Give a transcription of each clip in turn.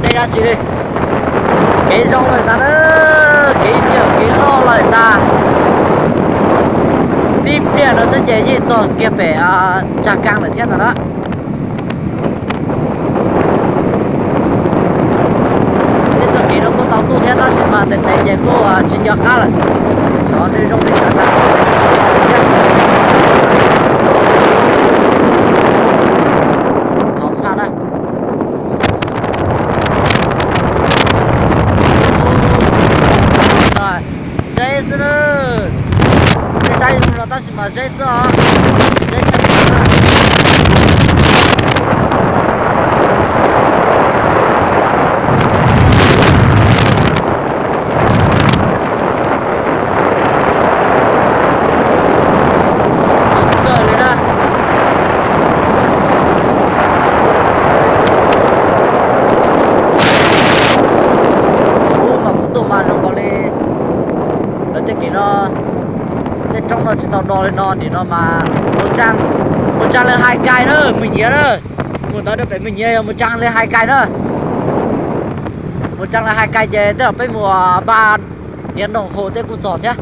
Dej dab tsi li, kev zoo lawm ntag na, kev yam kev loj lawm ntag. Tib pliag no xwb ces yeej txog kiag pem Tsav Kaab lawm thiab ntag na. Tej txoj kev no kuj tau tuaj thiab tab sis mas ntev ntev ces kuj tsis nco qab lawm. Xyov nws zoo li cas ntag, tsis nco thiab. Khov tshaj na. Zeb xwb na. Nej saib zoo no tab sis mas zeb xwb os. Zeb tshaj plaws na. Txog kawg li na. Ub, mas kuv tuaj mas zoo nkaus li lawv tej kev no, tej roob no tsis tau do li no, nim no mas mus tsaa le hais kais na, Mws Nyiav na. Mus ntawd rau pem Mws Nyiav yog mus tsaa le hais kais na. Mus tsaa le hais kais ces tej zaum peb mus npaj tiav nroog hu tej kuj txog thiab.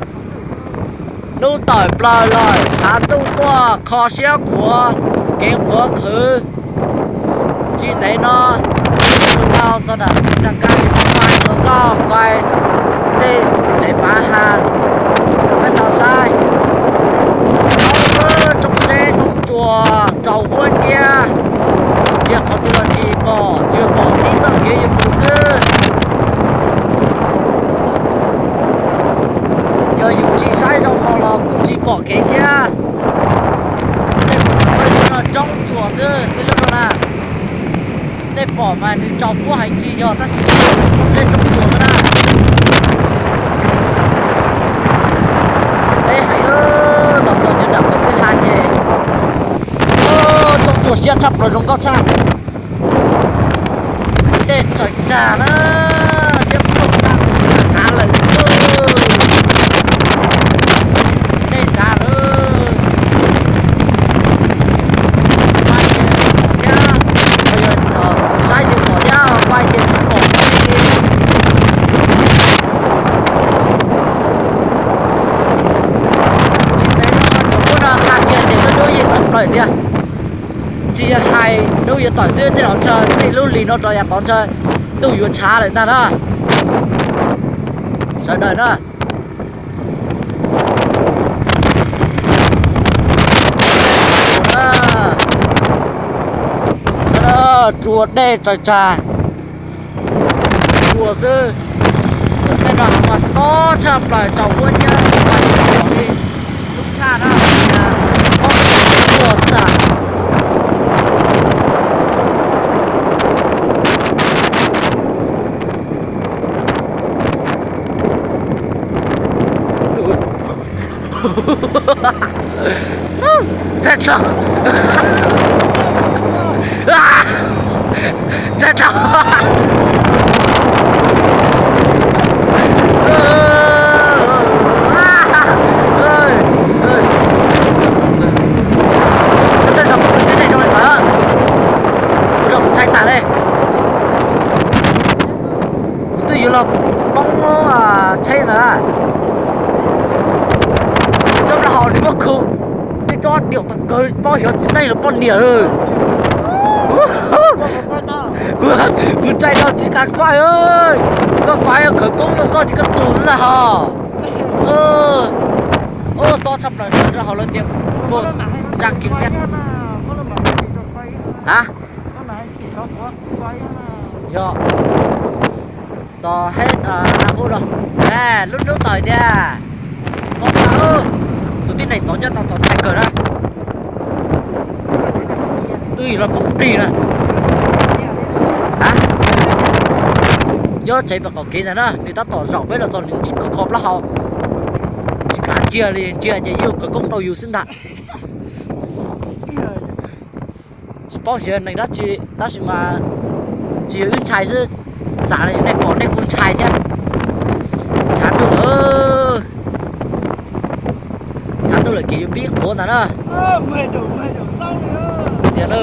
Hnub tawm plaws lawm, tshav ntuj tuaj kho siab khuav, kev qhuav qhwv. Tsis ntev no tau txog nram Tsav Kaab, koj kuaj tej tsev pav has rau peb tau saib. Roob, roob tsheb, roob tsuas tsaus huab ciab, ntsia qhov twg los tsis pom, tsuas pom tib txoj kev yuav mus xwb. Yog yus tsis saib zoo no los kuj tsis pom kev thiab. Tej kuv xav muab no roob tsuas xwb, tej lub no na. Nej pom mas nws tsaus huab heev tsis yog tab sis tej roob tsuas xwb na. Deb heev, los txog nyob nram qhov kwj ha ces roob tsuas siab tshaj plaws zoo nkauj tshaj. Dej tsaws tsag na, thiab poob tag mus tag hav lawm xwb. Dej nrad lawm. Kuaj ces pom thiab, yog saib ces pom thiab, kuaj ces tsis pom li. Tsis ntev no cov kuaj no qha kiag ces lub hnub yeej tawm plaws tiag. Tsis yog hais hnub yuav tawm xwb, tej zaum ntshe txij lub hlis no rov yav tod ntshe ntuj yuav tshav lawm ntag na. Sawv daws na. Sawv daws, tsuas dej tsaws tsag. Tsuas xwb. Tus tej no mas tob tshaj plaws, tsaus huab ciab, tsuas li lub tshaj na, ob tsuas xwb na. Tsaib tau. Tsaib tau. Tej zaum kuv tej neeg zoo li ntawd, kuv los kuv ntshai tas li. Kuv twb yuav los poob tsheb ntawd. Tsob plaub hau nws muab khu, tej tsob diam tag kawg, paub xyov txiv neej los poj niam. Kuv ntshai no tsis kam kuaj. Koj kuaj khawv koob rau koj ces koj tus xwb ntag hos. Tob tshaj plaws rau hauv lawv tias muaj tsaa kiv mev. Ha? Yog. Tos hib na, lub hnub tawm tiag. Tob tshaj, tus tib neeg tod nyob tau txaus ntshai kawg na. Wb los poob plig na. Nyob tsev pem qaum kev ntag na, nws tab tom zaum peb los txog nws tsis kho kho plaub hau. Tsis kav ntsia li, ntsia ces yeej khawv koob rau yus xwb ntag. Tsis paub xyov neeg dab tsi, tab sis mas tsis yog wb ntshai xwb, xav nej pom nej kuj ntshai thiab. Tshav ntuj lawm, tshav ntuj lawm kev yuav pib qhuav ntag na. Tiag na.